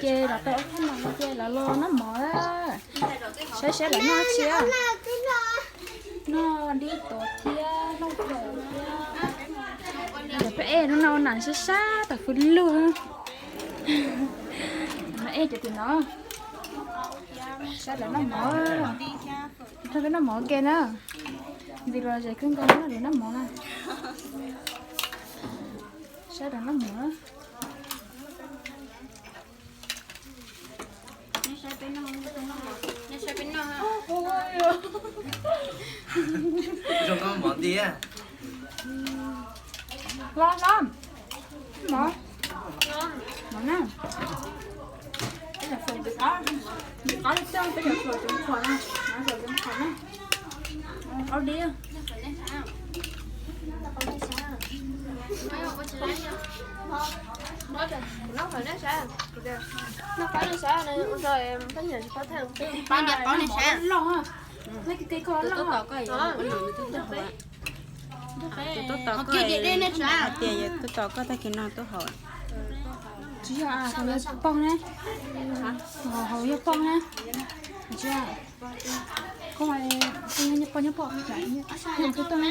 Ces los tau ob peb no ces los los noj mov. Saib saib lawv noj tsi. Noj dib tuav thiab noj faus thiab. Ces peb ej hnub no nas sab sab tas fwj lug. Mas ej cov tim no. Saib lawv noj mov. Rau peb noj mov ke na. Vim los zem kawg nkaus na, lawv noj mov na. Saib lawv noj mov. Zoo nkauj mov nti. Los los. Mov. Mov na. Peb cov fawm ntxim qab, ntxim qab li txog peb cov fawm cov qhuas na, cov fawm cov qhuas na. Aub dib. Noj qab li sab, pab niam pab niam sab loj, loj, loj. Tus tub tos koj, hais tias yog tub tos koj tag kis no tub haus. Tsis yog, haus yog poj ne. Haus yog poj ne. Tsis, koj, koj nyob poj nyob poj, tub tos ne.